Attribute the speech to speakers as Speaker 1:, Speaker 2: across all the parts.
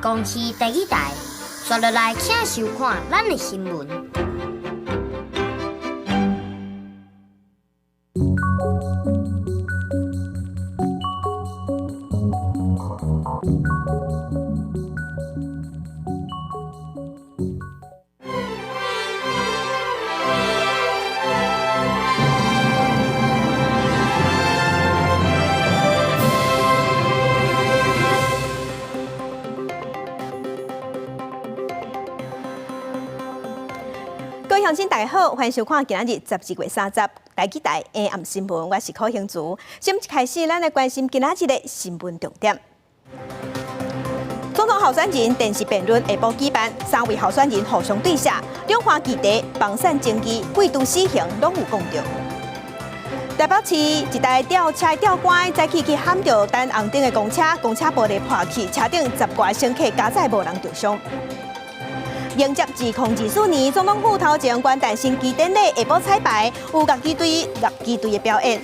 Speaker 1: 公視第二台，紲落來請收看咱的新聞。
Speaker 2: 各位鄉親，大家好，歡迎收看今仔日12月30台語台下暗新聞，我是柯興慈。先開始，咱來關心今仔日的新聞重點。總統候選人電視辯論下晡舉辦，三位候選人互相對射，兩岸議題、房產爭議、廢除死刑攏有講著。台北市一台吊車吊桿早起去撼著等紅燈的公車，公車玻璃破去，車頂十外乘客佳哉無人著傷。迎接2024年總統府頭前元旦升旗典禮下晡彩排，有樂器隊、樂器隊的表演。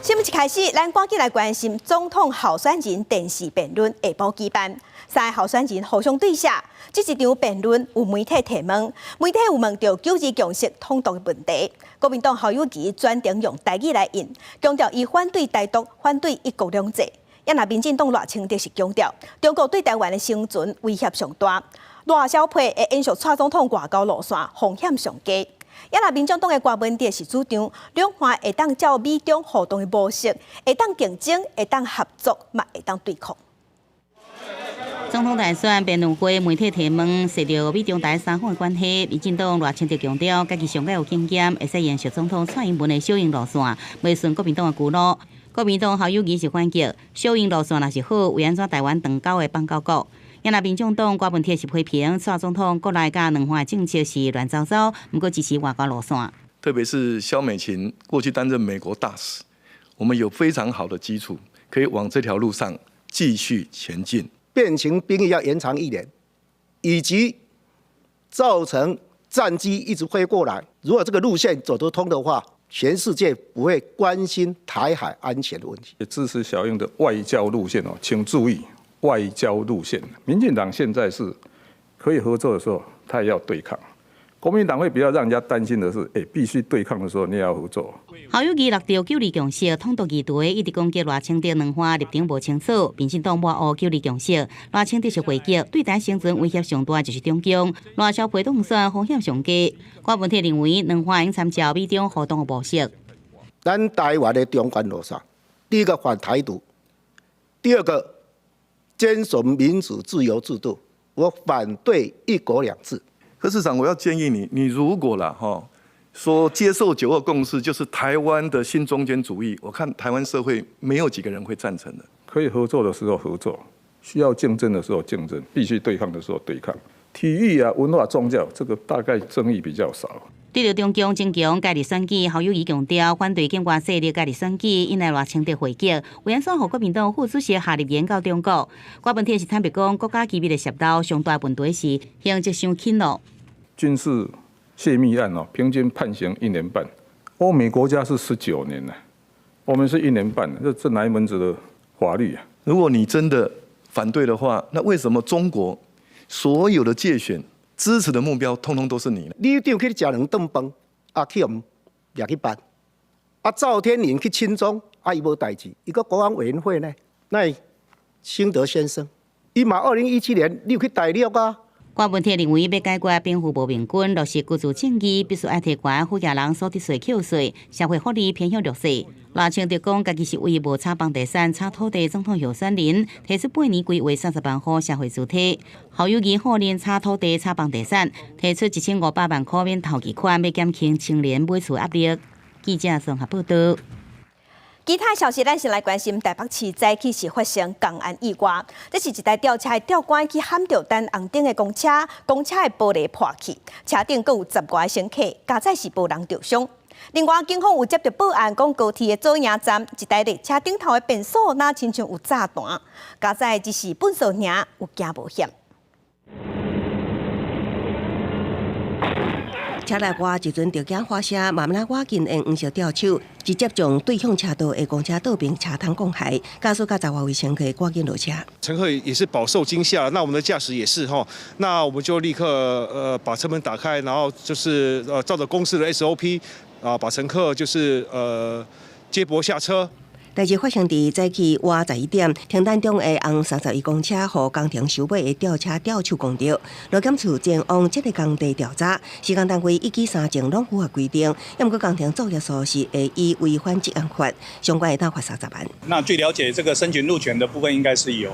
Speaker 2: 新聞一開始，咱趕緊來關心總統候選人電視辯論下晡舉辦，三个候選人互相對射。這一場辯論有媒體提問，媒體有問著九二共識統獨的問題。國民黨侯友宜專程用台語來應，強調伊反對台獨，反對一國兩制。也若民進黨賴清德是強調，中國對台灣的生存威脅上大，賴蕭配會延續蔡總統外交路線，風險上低。也若民眾黨的郭文哲是主張，兩岸會當照美中互動的模式，會當競爭，會當合作，嘛會當對抗。
Speaker 3: 總統大選辯論會媒體提問，涉著美中台三方的關係，民進黨賴清德強調，家己上較有經驗，會使延續總統蔡英文的小英路線，袂順國民黨的舊路。國民黨侯友宜是反擊，小英路線若是好，為按怎台灣當狗的放狗國？也若民眾黨郭文鐵是批評蔡總統國內佮兩岸的政策是亂糟糟，毋過支持外交路線。
Speaker 4: 特別是蕭美琴過去擔任美國大使，我們有非常好的基礎，可以往這條路上繼續前進。
Speaker 5: 變形兵役要延長一年，以及造成戰機一直飛過來，如果這個路線走得通的話，全世界不會關心台海安全的問題。
Speaker 6: 支持小英的外交路線哦，請注意外交路線。民進黨現在是可以合作的時候，他也要對抗。國民黨會比較讓人家擔心的是，必須對抗的時候，你也要合作。
Speaker 3: 侯友宜搦著九二共識統獨議題，一直攻擊賴清德兩岸立場無清楚。民進黨抹烏九二共識，賴清德是回擊，對台生存威脅上大就是中共。賴蕭配當選風險上低。郭文鐵認為兩岸應參照美中互動的模式。
Speaker 5: 咱台灣的中間路線，第一個反台獨，第二個堅守民主自由制度，我反對一國兩制。
Speaker 4: 柯市長，我要建議你，你如果啦，哈，說接受九二共識就是台灣的新中間主義，我看台灣社會沒有幾個人會贊成的。
Speaker 6: 可以合作的時候合作，需要競爭的時候競爭，必須對抗的時候對抗。體育啊、文化、宗教，這個大概爭議比較少。
Speaker 3: 對著中共增強介入選舉，侯友宜強調反對境外勢力介入選舉，引來賴清德回擊，為按怎予國民黨副主席夏立言到中國？郭文鐵是坦白講，國家機密的洩漏上大問題是刑責傷輕咯。
Speaker 6: 軍事洩密案哦，平均判刑1年半，歐美國家是19年呢，我們是1年半，這哪一門子的法律啊？
Speaker 4: 如果你真的反對的話，那為什麼中國所有的介選支持的目標，通通都是你呢？
Speaker 5: 李長去食兩頓飯，啊，去予掠去辦。啊，趙天麟去親中，啊，伊無代誌，伊閣國安委員會呢？那清德先生，伊嘛2017年你有去大陸啊？
Speaker 3: 郭文鐵認為，欲解決貧富無平均，落實居住正義，必須愛提懸富裕人所得稅扣稅，社會福利偏向弱勢。賴清德講，家己是為無炒房地產、炒土地總統候選人，提出八年規劃30萬戶社會住宅。侯友宜否認炒土地、炒房地產，提出1500萬塊免頭期款，欲減輕青年買厝壓力。記者綜合報道。
Speaker 2: 其他消息，咱先來關心台北市早起是發生工安意外，這是一台吊車吊桿去撼著等紅燈的公車，公車的玻璃破去，車頂閣有十外乘客，佳哉是無人著傷。另外，警方有接著報案，講高鐵的左營站一台列車頂頭的變數，若親像有炸彈，佳哉只是糞埽爾，有驚無險。
Speaker 7: 車內外一陣著驚發聲，慢慢仔倚近用黃色吊手，直接將對向車道的公車倒爿車窗摃開，駕駛佮十外位乘客趕緊落車。
Speaker 8: 乘客也是飽受驚嚇，那我們的駕駛也是哈，那我們就立刻把車門打開，然後就是照着公司的 SOP 啊，把乘客就是接駁下車。
Speaker 7: 代誌發生佇早起倚11點，停等中的紅31公車予工程收尾的吊車吊手摃著。路檢處前往這个工地調查，施工單位一舉三證攏符合規定，毋過工程作業疏失會以違反職安法，相關會當罰30萬。
Speaker 9: 那據了解，這個申請路權的部分應該是有，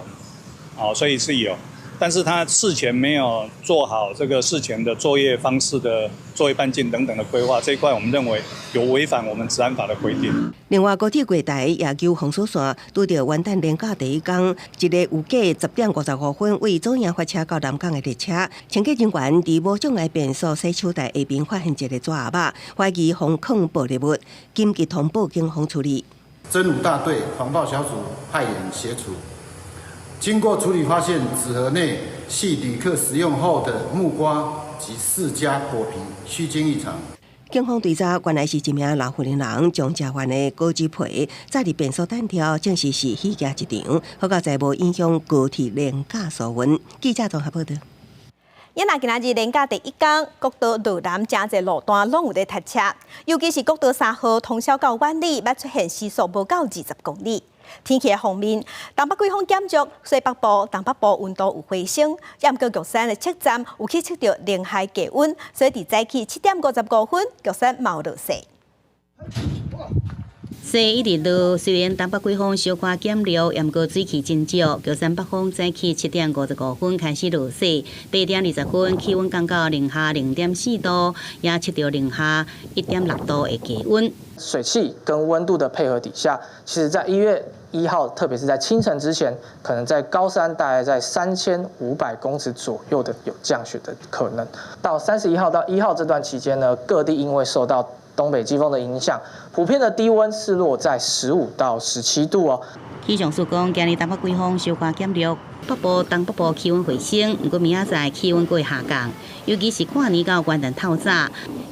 Speaker 9: 哦，所以是有。但是他事前沒有做好這個事前的作業方式的作業半徑等等的規劃，這一塊我們認為有違反我們職安法的規定。
Speaker 7: 另外，高鐵月台也有封鎖線，拄著元旦連假第一工，一个預計10點55分為左營發車到南港的列車，清潔人員佇無障礙便所洗手台下邊發現一个紙盒仔，懷疑予囥爆裂物，緊急通報警方處理。
Speaker 10: 偵五大隊防爆小組派員協助。經過處理，發現紙盒內係旅客使用後的木瓜及釋迦果皮，虛驚一場。
Speaker 7: 警方追查，原來是一名老婦人將食完的果子皮載佇便所單挑，證實是虛驚一場，好佳哉無影響高鐵連假疏運。記者綜合報導。
Speaker 2: 也若今仔日連假第一工，國道羅南誠濟路段攏有咧塞車，尤其是國道3號通霄到苑裡，捌出現時速無夠20公里。天氣方面，東北季風減弱，西北部、東北部溫度有回升。毋過玉山的測站有去測著零下低溫，所以佇早起7點55分，玉山嘛有落雪。
Speaker 3: 雪一直落，雖然東北季風小可減弱，毋過水汽真少。玉山北方早起7點55分開始落雪，8點20分氣溫降到零下0.4度，也測著零下1.6度的低溫。
Speaker 11: 水汽跟溫度的配合底下，其實在1月1號，特別是在清晨之前，可能在高山大概在3500公尺左右的有降雪的可能。到31號到1號這段期間呢，各地因為受到東北季風的影響，普遍的低溫是落在15到17度哦。
Speaker 3: 氣象署講，今日東北季風小可減弱，北部、東北部氣溫回升，毋過明仔載氣溫閣會下降，尤其是跨年到元旦透早，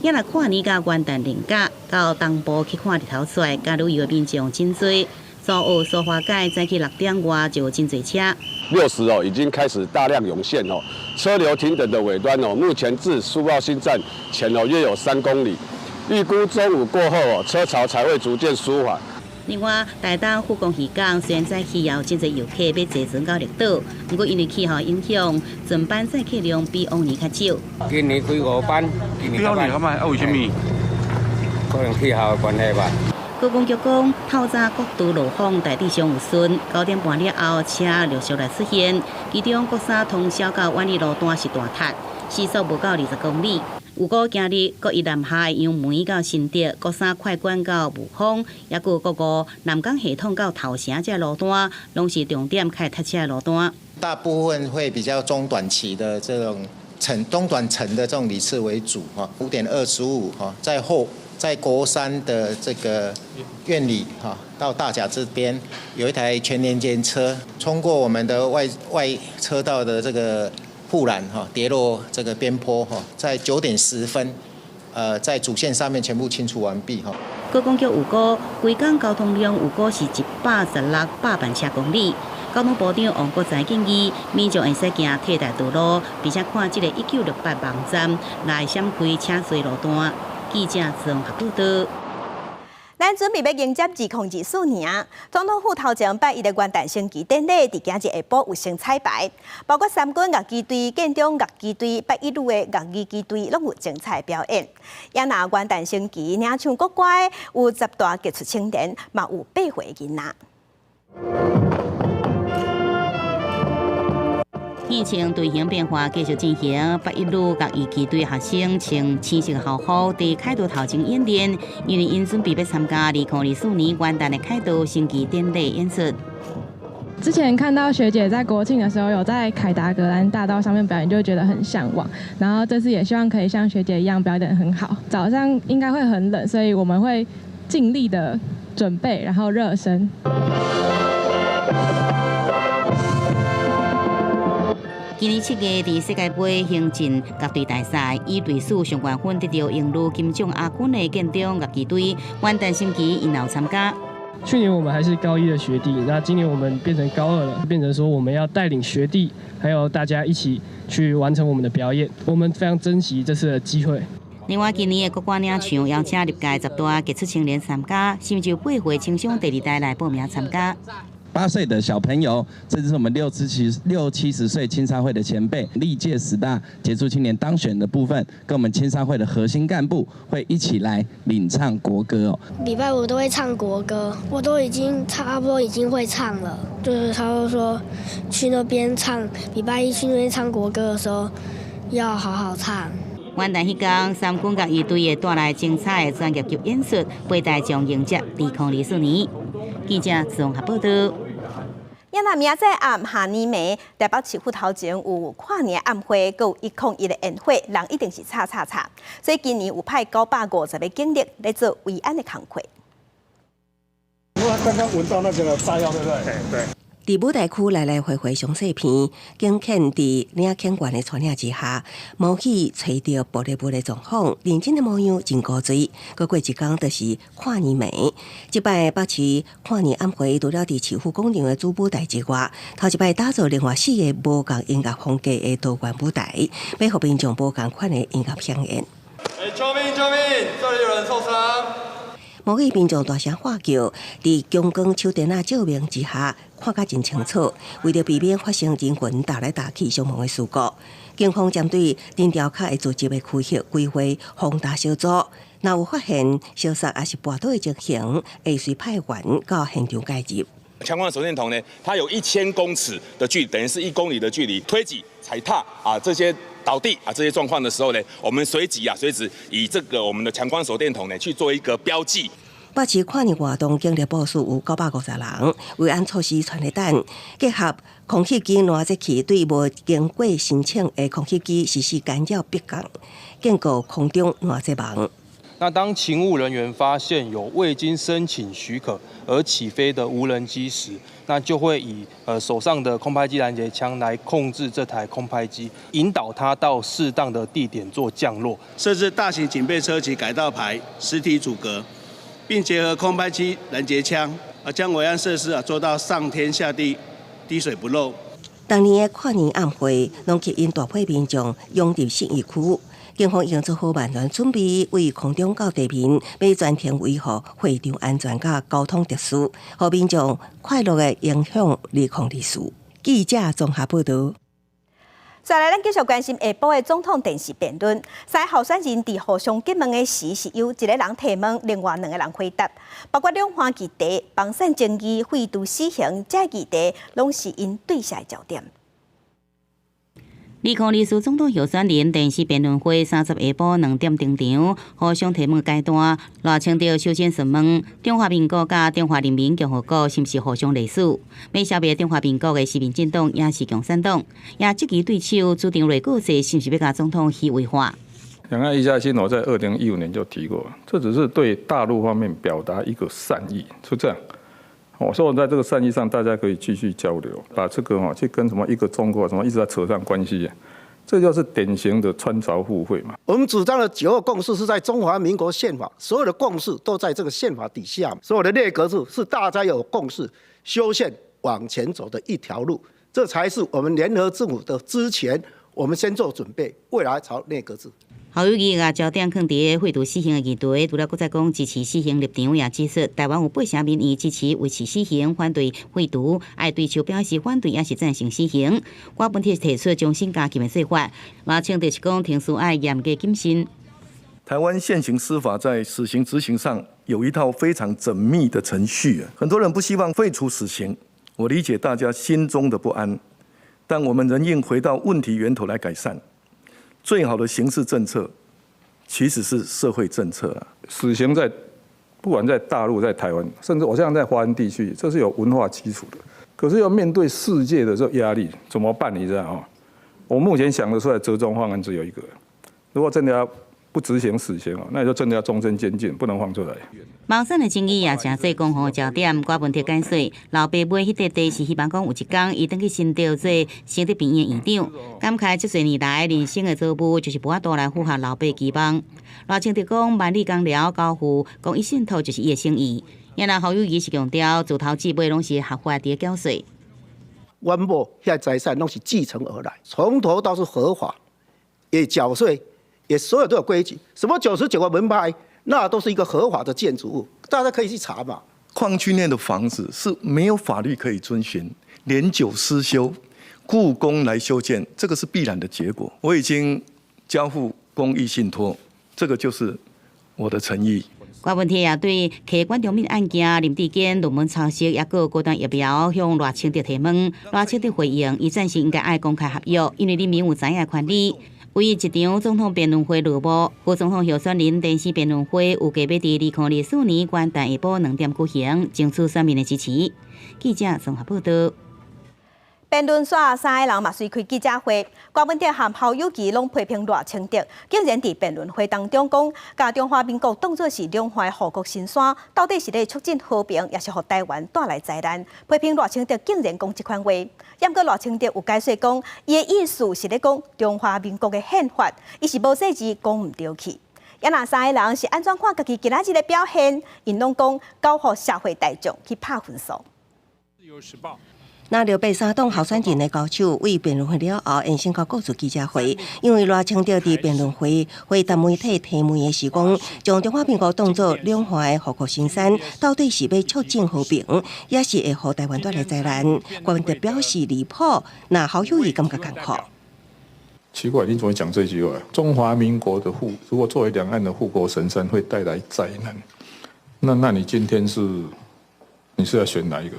Speaker 3: 也若跨年到元旦連假到東部去看日頭出來，佮旅遊的民眾真濟。蘇澳、蘇花改早起6點外就有真濟車。
Speaker 12: 60哦，已經開始大量湧現哦，車流停等的尾端哦，目前至蘇澳新站前哦約有3公里，預估中午過後哦，車潮才會逐漸舒緩。
Speaker 3: 另外，台東富岡漁港雖然早起也有真濟遊客欲坐船到綠島，毋過因為氣候影響，船班載客量比往年較少。
Speaker 13: 今年開五班，今年較慢。
Speaker 14: 啊，為啥物？
Speaker 13: 可能氣候的關係吧。
Speaker 3: 高工局講，透早國道路況大致上有順，9點半了後車陸續來出現，其中國三通霄到苑裡路段是大塞，時速無夠20公里。有過今日國一南下楊梅到新竹，國三快管到霧峰，抑閣國五南港系統到頭城這路段，攏是重點較會塞車的路段。
Speaker 15: 大部分會比較中短期的這種程中短程的這種里次為主哈，5點25哈，在後在國三的這個苑裡哈，到大甲這邊有一台全聯結車衝過我們的外外車道的這個護欄哈，跌落這個邊坡哈，在9點10分，在主線上面全部清除完畢哈。
Speaker 3: 高工局預估，規工交通量預估是116百萬車公里。交通部長王國材建議，民眾會使行替代道路，並且看這个1968網站來閃開車濟路段。記者綜合報導。
Speaker 2: 咱準備欲迎接2024年，總統府頭前拜一的元旦升旗典禮，佇今日下晡有先彩排，包括三軍樂旗隊、建中樂旗隊、八一女的樂藝旗隊，攏有精彩表演。也若元旦升旗，領唱國歌有10大傑出青年，嘛有8歲囡仔。
Speaker 3: 天晴隊形變化繼續進行，八一女樂藝旗隊學生穿青色校服，佇凱道頭前演練，因為𪜶準備欲參加2024年元旦的凱道升旗典禮演出。
Speaker 16: 之前看到學姐在國慶的時候有在凱達格蘭大道上面表演，就會覺得很嚮往。然後這次也希望可以像學姐一樣表演得很好。早上應該會很冷，所以我們會盡力的準備，然後熱身。
Speaker 3: 今年7月佇世界盃行進樂隊大賽，以隊史上懸分得著榮譽金獎亞軍的建中樂器隊，元旦星期𪜶有參加。
Speaker 14: 去年我們還是高一的學弟，那今年我們變成高二了，變成說我們要帶領學弟還有大家一起去完成我們的表演。我們非常珍惜這次的機會。
Speaker 3: 另外，今年的國歌領唱邀請歷屆十大傑出青年參加，甚至有8歲青商第二代來報名參加。
Speaker 17: 8歲的小朋友，甚至是我們六七十歲青商會的前輩，歷屆十大傑出青年當選的部分，跟我們青商會的核心幹部會一起來領唱國歌哦。
Speaker 18: 禮拜五都會唱國歌，我都已經差不多已經會唱了。就是他會說去那邊唱，禮拜一去那邊唱國歌的時候，要好好唱。
Speaker 3: 元旦彼天，三軍樂隊會帶來精彩的專業級演出，陪大眾迎接2024年。記者綜合報道。
Speaker 2: 今仔明仔暗下暝暝，台北市府頭前有跨年暗會，閣有101的煙火，人一定是吵吵吵。所以今年有派950個警力來做維安的工課。
Speaker 19: 我剛剛聞到那個炸藥，對不對？對。
Speaker 7: 佇舞台區來來回回上細片，警犬佇領犬員的帶領之下，冒去揣著玻璃霧的狀況，認真的模樣真古錐。閣過一工就是跨年暝，這擺北市跨年暗會除了佇市府廣場的主舞台之外，頭一擺打造另外四個無仝音樂風格的多元舞台，欲予民眾無仝款的音樂饗宴。
Speaker 20: 欸，救命救命！這裡有人受傷。
Speaker 7: 某個民眾大聲喊叫，佇強光手電仔照明之下，看甲真清楚。為著避免發生人群打來打去傷亡的事故，警方針對人潮較會聚集的區域規劃防打小組，若有發現相殺抑是跋倒的情形，會隨派員到現場介入。
Speaker 21: 強光手電筒呢，它有1000公尺的距離，等於是1公里的距離，推擠、踩踏啊這些倒地啊這些狀況的時候呢，我們隨即啊隨時以這個我們的強光手電筒呢去做一個標記。
Speaker 7: 北市跨年活動警力部署有950人，維安措施全力等，結合空襲機攔截器對無經過申請的空襲機實施干擾迫降，建構空中攔截網。
Speaker 22: 那當勤務人員發現有未經申請許可而起飛的無人機時，那就會以手上的空拍機攔截槍來控制這台空拍機，引導它到適當的地點做降落。
Speaker 23: 設置大型警備車及改道牌，實體阻隔，並結合空拍機攔截槍，啊，將維安設施啊做到上天下地，滴水不漏。
Speaker 7: 當年的跨年暗會，攏吸引大批民眾湧入信義區。警方已經做好萬全準備，為空中到地面，欲全程維護會場安全佮交通秩序，予民眾快樂的影響2024。記者綜合報道。
Speaker 2: 再來，咱繼續關心下晡的總統電視辯論。三個候選人佇互相詰問的時，是由一個人提問，另外兩個人回答。包括兩岸議題、房產爭議、廢除死刑，這議題攏是𪜶對射的焦點。
Speaker 3: 2024總統候選人電視辯論會30下晡2點登場，互相提問階段，賴清德首先詢問中華民國佮中華人民共和國是毋是互相類似？欲消滅中華民國的是民進黨，抑是共產黨？也質疑對手主張內閣制是毋是欲共總統虛位化？
Speaker 6: 兩岸一家親，我在2015年就提過，這只是對大陸方面表達一個善意，是這樣。我說我在這個善意上，大家可以繼續交流，把這個去跟什麼一個中國什麼一直在扯上關係，這就是典型的穿鑿附會嘛。
Speaker 5: 我們主張的九二共識是在中華民國憲法，所有的共識都在這個憲法底下，所有的內閣制是大家有共識、修憲往前走的一條路，這才是我們聯合政府的之前，我們先做準備，未來朝內閣制。
Speaker 3: 侯友宜共焦點囥佇廢除死刑的議題，除了閣再講支持死刑立場，也指出台灣有八成民意支持維持死刑，反對廢除。愛對手表示反對，抑是贊成死刑。郭文鐵提出終身監禁的說法，賴清德是講程序愛嚴格謹慎。
Speaker 4: 台灣現行司法在死刑執行上有一套非常縝密的程序，很多人不希望廢除死刑，我理解大家心中的不安，但我們仍應回到問題源頭來改善。最好的刑事政策其實是社會政策啊。
Speaker 6: 死刑在不管在大陸、在台灣，甚至我相信在華人地區，這是有文化基礎的。可是要面對世界的這壓力，怎麼辦？你知道嗎？我目前想得出來折中方案只有一個。如果真的要不執行死刑哦，那就真的要終身監禁，不能放出來。
Speaker 3: 盲選的爭議也成做攻防焦點。郭文哲解說，老爸買彼塊地是希望講有一工，伊轉去新竹做新竹病院院長。感慨這濟年來人生的造物就是無法度來符合老爸期望。賴清德講萬里工寮交付，講伊信託就是伊的心意。也若侯友宜是強調，自頭至尾攏是合法佇繳稅。
Speaker 5: 阮某遐財產攏是繼承而來，從頭到是合法，也繳稅，也所有都有規矩。什麼99個門牌，那都是一個合法的建築物，大家可以去查嘛。
Speaker 4: 礦區內的房子是沒有法律可以遵循，年久失修，故宮來修建，這個是必然的結果。我已經交付公益信託，這個就是我的誠意。
Speaker 3: 郭文哲也對客觀中面案件林智堅論文抄襲，抑閣高端疫苗向賴清德提問，賴清德回應，伊贊成應該愛公開合約，因為人民有知影權利。唯一一場總統辯論會落幕，副總統候選人電視辯論會預計欲佇2024年元旦下晡2點舉行，爭取選民的支持。記者綜合報道。
Speaker 2: 辯論煞三個人嘛隨開記者會，郭文哲和侯友宜攏批評賴清德，竟然佇辯論會當中講，共中華民國當作是兩岸護國神山，到底是咧促進和平，抑是予台灣帶來災難？批評賴清德竟然講這款話，毋過賴清德有解釋講，伊的意思是咧講中華民國的憲法，伊是無細緻講毋著去。啊若三个人是按怎看家己今仔日的表現？𪜶攏講交予社會大眾去拍分數。
Speaker 7: 那綠白三黨候選人的高手為辯論會了後，現身到國事記者會，因為賴清德佇辯論會回答媒體提問的時講，將中華民國當作兩岸的護國神山，到底是欲促進和平，抑是會予台灣帶來災難？郭文哲表示離譜，那侯友宜感覺艱苦。
Speaker 6: 奇怪，你怎麼講這句話？中華民國的護，如果作為兩岸的護國神山，會帶來災難。那你今天是，你是要選哪一個？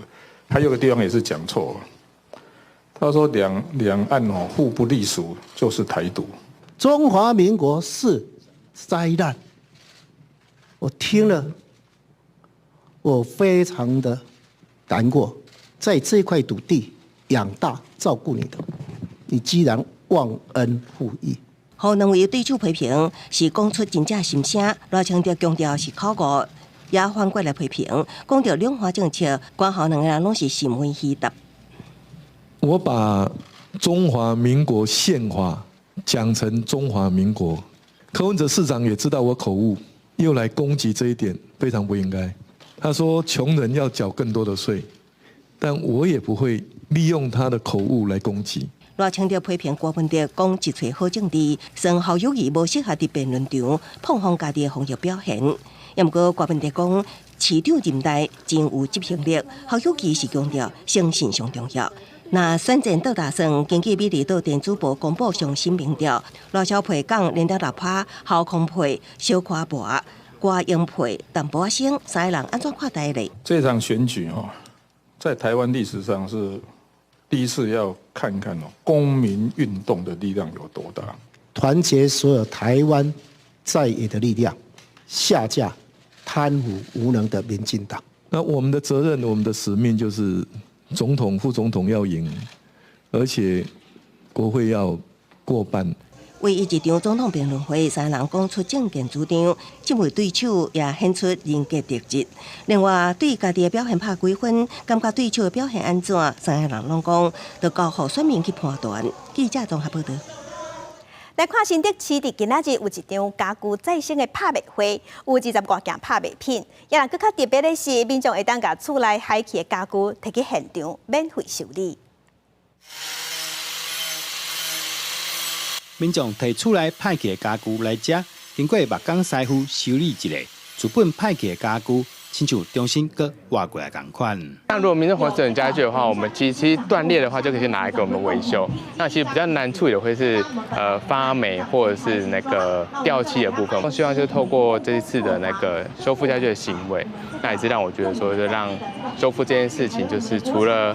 Speaker 6: 還有個地方也是講錯，他說兩岸哦互不隸屬就是台獨。
Speaker 5: 中華民國是災難，我聽了，我非常的難過。在這塊土地養大照顧你的，你居然忘恩負義。
Speaker 7: 予兩位對手批評是講出真正心聲，賴清德強調是口誤。也反過來批評，講著兩岸政策，郭侯兩个人攏是甚為虛答。
Speaker 4: 我把中華民國憲法講成中華民國，柯文哲市長也知道我口誤，又來攻擊這一點，非常不應該。他說窮人要繳更多的稅，但我也不會利用他的口誤來攻擊。
Speaker 7: 賴清德批評郭文哲講一喙好政治，算侯友宜無適合佇辯論場膨風家己的防疫表現。毋過郭文哲講，市長任內真有執行力，侯友宜是強調誠信上重要。若選戰倒打算，根據美麗島電子報公布上新民調，賴蕭配講0.6%，侯康配小可薄，郭英配淡薄仔升，三个人按怎看待咧？
Speaker 6: 這場選舉哦，在台灣歷史上是第一次要看看哦，公民運動的力量有多大。
Speaker 5: 團結所有台灣在野的力量，下架貪腐無能的民進黨。
Speaker 4: 那我們的責任，我們的使命就是總統、副總統要贏，而且國會要過半。
Speaker 7: 唯一一場總統辯論會，三人講出政見主張，這位對手也顯出人格特質。另外，對家己的表現拍幾分，感覺對手的表現按怎，三個人攏講，就交予選民去判斷。記者綜合報道。
Speaker 2: 來看新竹市佇今仔日有一場家具再生的拍賣會，有20外件拍賣品。也若閣較特別的是，民眾會當共厝內廃棄的家具提去現場免費修理。
Speaker 1: 民眾提厝內歹去的家具來遮，經過木工師傅修理一下，自本歹去的家具，親像重新閣活過來仝款。
Speaker 8: 那如果民眾毀損家具的話，我們其實斷裂的話，就可以拿來給我們維修。那其實比較難處理的會是發霉或者是那個掉漆的部分。我希望就是透過這一次的那個修復家具的行為，那也是讓我覺得說，就讓修復這件事情，就是除了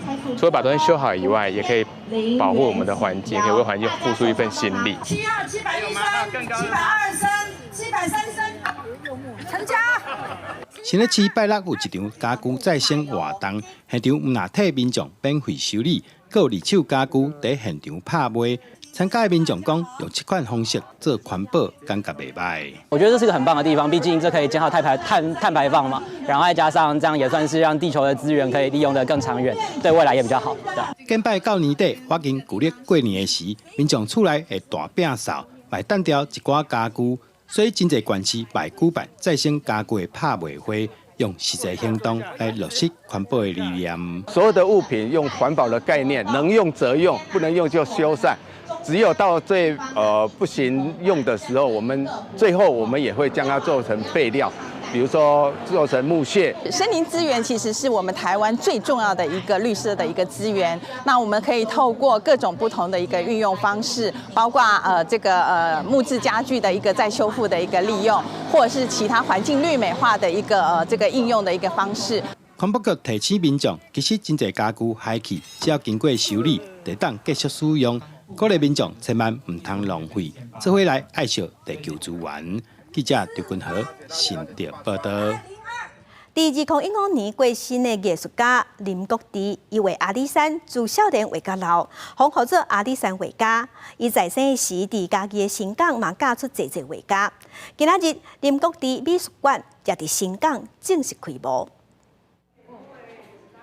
Speaker 8: 把東西修好以外，也可以保護我們的環境，可以為環境付出一份心力。
Speaker 9: 7號713、723、733，成交。
Speaker 1: 新北市拜六有一場家具再生活動，現場毋但替民眾免費修理，閣有二手家具佇現場拍賣。參加的民眾講，用這款方式做環保，感覺袂䆀。
Speaker 10: 我覺得這是一個很棒的地方，畢竟這可以減少碳排放嘛，然後再加上這樣也算是讓地球的資源可以利用得更長遠，對未來也比較好。
Speaker 1: 減擺到年底，我經舊曆過年的時，民眾厝內會大摒掃，會撣掉一寡家具，所以真濟縣市會舉辦再生家具的拍賣會，用實際行動來落實環保的理念。
Speaker 11: 所有的物品用環保的概念，能用則用，不能用就修繕。只有到最不行用的時候，我們最後我們也會將它做成廢料，比如說做成木屑。
Speaker 12: 森林資源其實是我們台灣最重要的一個綠色的一個資源。那我們可以透過各種不同的一個運用方式，包括這個木質家具的一個再修復的一個利用，或者是其他環境綠美化的一個這個應用的一個方式。
Speaker 1: 環保局提醒民眾，其實真濟家具廃棄，只要經過修理，就當繼續使用。鼓勵民眾千萬毋通浪費，做伙來愛惜地球資源。記者劉君和新竹報道。
Speaker 2: 佇2015年過身的藝術家林國棣，伊畫阿里山自少年畫到老，封號做阿里山畫家。伊在生時，佇家己的新港嘛教出濟濟畫家。今仔日林國棣美術館也佇新港正式開幕。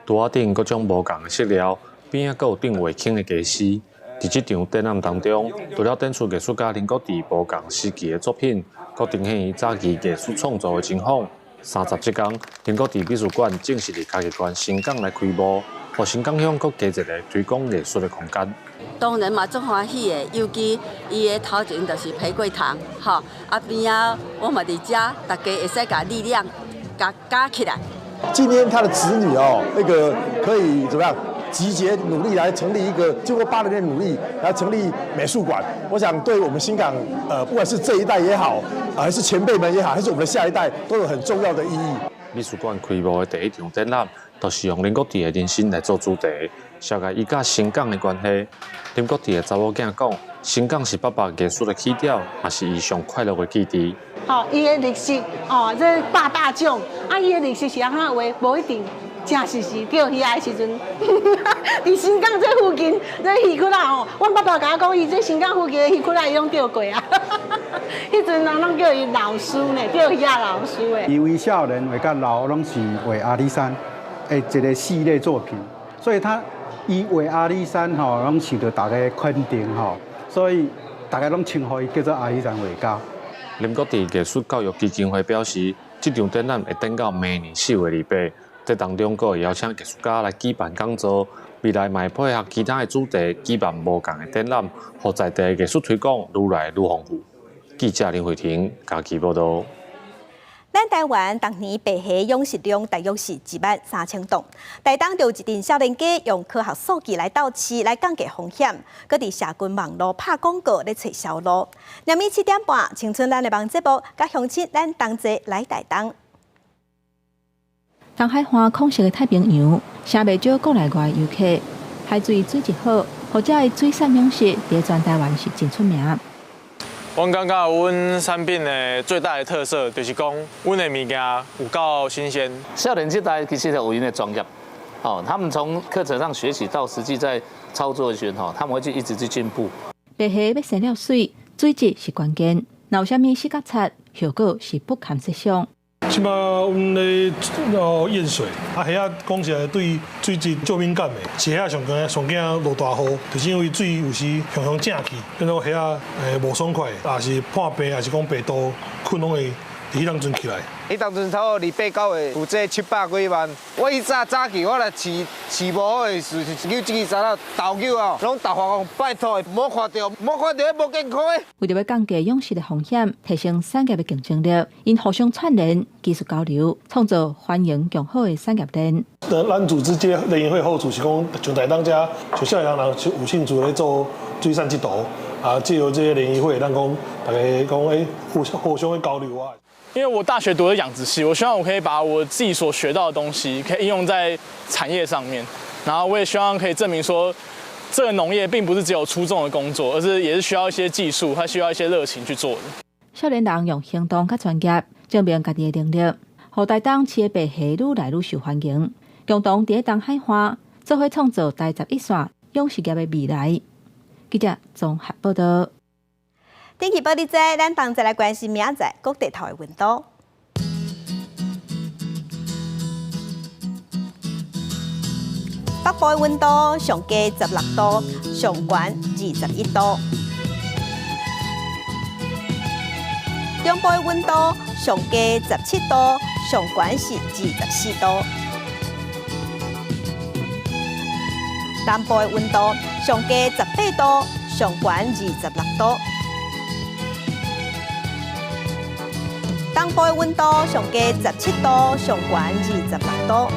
Speaker 24: 桌仔頂各種無仝的色料，邊仔閣有釘畫輕的家私。佇這場展覽當中，除了展出藝術家林國棣無仝時期的作品，閣呈現伊早期藝術創作的情況。30這工，林國棣美術館正式佇嘉義縣新港來開幕，予新港鄉閣加一个推廣藝術的空間。
Speaker 25: 當然嘛，足歡喜的，尤其伊的頭前就是裴桂堂，吼，啊邊仔我嘛佇遮，大家會使共力量共加起來。
Speaker 26: 今天他的子女哦，那個可以怎麼樣？集結努力來成立一個，經過8年的努力來成立美術館。我想對我們新港，不管是這一代也好，還是前輩們也好，還是我們的下一代，都有很重要的意義。
Speaker 24: 美術館開幕的第一場展覽，就是用林國棣的人生來做主題，寫個伊佮新港的關係。林國棣的查某囝講，新港是爸爸藝術的起點，也是伊上快樂的記憶。
Speaker 27: 哦，伊的歷史，哦，這百百種，啊，伊的歷史是按怎畫，無一定。誠實是釣魚仔的時陣，佇新港這附近這漁窟仔吼，阮爸爸共我講，伊這新港附近的漁窟仔伊攏釣過啊。彼陣人攏叫伊老師呢，釣魚仔老師的。
Speaker 28: 伊為少年畫到老，攏是畫阿里山的一個系列作品，所以他伊畫阿里山吼，攏受到大家的肯定吼，所以大家攏稱呼伊叫做阿里山畫家。
Speaker 24: 林國棣藝術教育基金會表示，這場展覽會展到明年4月28。這當中，閣會邀請藝術家來舉辦講座，未來嘛會配合其他的主題舉辦無仝的展覽，予在地藝術推廣愈來愈豐富。記者林慧婷嘉義報道。
Speaker 2: 咱台灣逐年白蝦養殖量大約是1萬3千噸，台東就有一陣少年家用科學數據來鬥飼，來降低風險，閣佇社群網路拍廣告咧揣銷路。明暝7點半，青春咱的網節目，佮鄉親咱同齊來台東。
Speaker 29: 東海岸空色的太平洋，誠袂少國內外遊客。海水水質好，予遮的水產養殖佇全台灣是真出名。
Speaker 30: 阮感覺阮產品的最大的特色就是講，阮的物件有夠新鮮。
Speaker 31: 少年這代其實有𪜶的專業，哦，他們從課程上學習到實際在操作時吼，他們會去一直去進步。
Speaker 29: 白蝦欲生了媠，水質是關鍵，若有啥物死角擦，後果是不堪設想。
Speaker 32: 這擺阮咧哦驗水，啊蝦仔講實在對水質足敏感的，飼蝦上驚上驚落大雨，就是因為水有時常常正去，變做蝦仔無爽快，也是破病，也是講病毒菌攏會佇彼當陣起來。
Speaker 33: 彼當陣差不多28、9歲，有這700幾萬。我以早早期我來飼飼無好的時，遛這支查某投救哦，攏投發講拜託，莫看著，莫看著，無健康的。
Speaker 29: 為著欲降低養殖的風險，提升產業的競爭力，𪜶互相串聯、技術交流，創造繁榮良好的產業鏈。
Speaker 32: 咱組織這個聯誼會好處是講，像台東遮，像少年人有興趣咧做水產這道，啊，藉由這個聯誼會，咱講大家講互相的交流啊。
Speaker 30: 因為我大學讀的養殖系，我希望我可以把我自己所學到的東西，可以應用在產業上面。然後我也希望可以證明說，這個農業並不是只有粗重的工作，而是也是需要一些技術，還需要一些熱情去做的。
Speaker 29: 少年人用行動佮專業證明家己的能力，予台東飼的白蝦愈來愈受歡迎。共同佇東海岸，做伙創造台十一線養殖業的未來。記者綜合報道。
Speaker 2: 天氣報你知，咱同齊來關心明仔載各地頭的溫度。北部的溫度上低16度，上懸21度。中部的溫度上低17度，上懸是24度。南部的溫度上低18度，上懸26度。東部的溫度上低17度，上懸26度。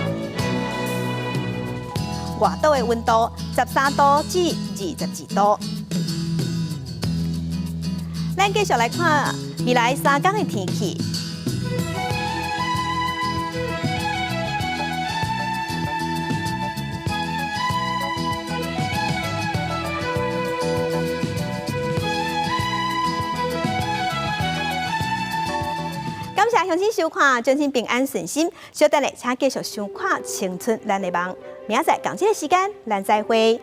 Speaker 2: 外島的溫度13度至22度。咱繼續來看未來3天的天氣。感謝鄉親收看，祝恁平安順心。稍等下，請繼續收看《青春咱的夢》。明仔載仝這个時間，咱再會。